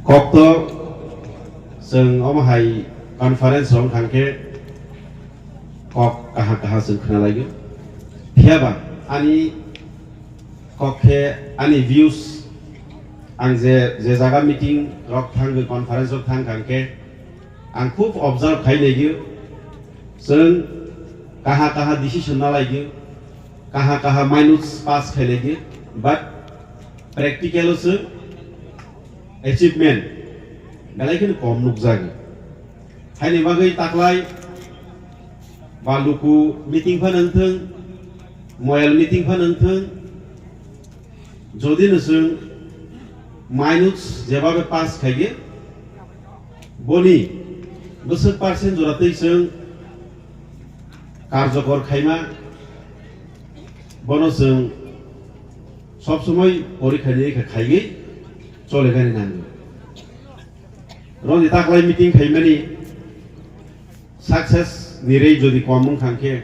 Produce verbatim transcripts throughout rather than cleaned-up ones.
Kok to chwng omo hai conference rok thang khe kok kaha kaha chwng khna lai o. Phiya ba ani kok khe ani views ang je, je jaga meeting rok thang conference rok thang thang khe ang khub observe khai lai o. Chwng kaha kaha decision na lai o, kaha kaha minutes pass khai lai o, but practical o chwng achievement belai kheno kom nukjago. Haini bagwi taklai ba luku meeting phano wngthwng, moyal meeting phano wngthwng, jodi no chwng minutes jebabe pass khaigwi, boni bwswk percent jora twi chwng karjokor khaima, bono chwng sob somoi porikha ni kha khaigwi chole gani nango. Roni taklai meeting khaimani success ni rei jodi kom wng thang khe,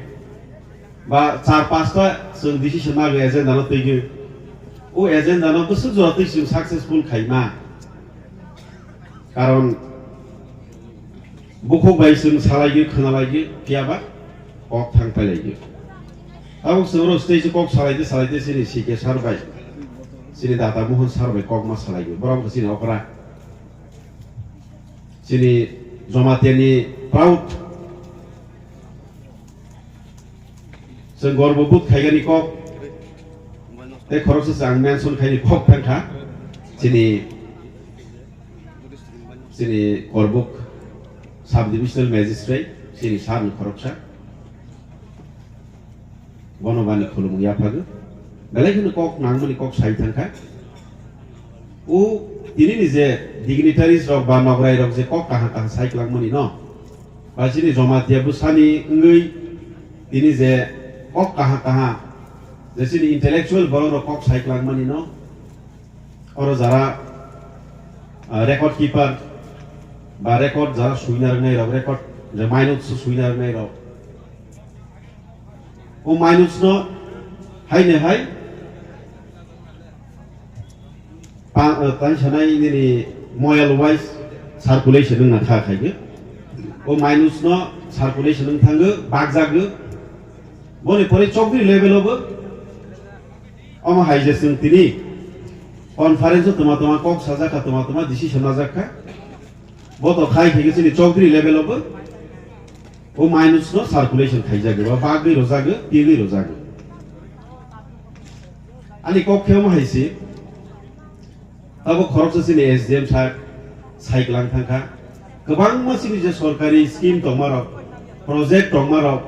ba char pasta chwng decision nagwi agenda no twigwi, o agenda no bwswk jora twi chwng successful khaima. Karon bukhuk bai chwng salaigwi, khwnalaigwi, phiya ba kok thang pailaigwi. Tabuk chwng oro stage o kok salaide salaide chini C K sir bai, chini Data Mohan sir bai kok ma salaigwi. Borok wngkha chini okra. Chini Jamatia ni proud. Chwng gorbo bood khaigani kok. Tei khoroksa chwng mention khaini kok thangkha. Chini, chini Korbuk Sub Divisional Magistrate, chini sir ni khoroksa. Bono bani khulumung yaphago. Belai kheno kok nangmani kok sai thangkha. O tini ni je dignitaries rok ba nograi rok je kok kaha kaha sai kwlangmani no, ba chini Jamatia bwsani wngwi tini je kok kaha kaha, je chini intellectual borok rok kok sai kwlangmani no, oro jara, ah, record keeper ba record jara suina rwngnai rok, record je minutes suina rwngnai rok, o minutes no haino hai pa-, eh, tang sanai nini moyal wise circulation wngna kha khaikhe. O minutes no circulation wng thango, bakjago. Boni pore chokdri level o bo omo hai je chwng tini conference o toma toma kok sajak kha, toma toma decision najak kha. Bo to khai khe chini chowdhury level o bo o minutes no circulation khaijago, ba bagwi rojago, pigwi rojago. Ani kok khe omo hai se, abo khoroksa chini S D M sir sai kwlang thangkha. Kwbangma chini je sorkari scheme tongmarok, project tongmarok,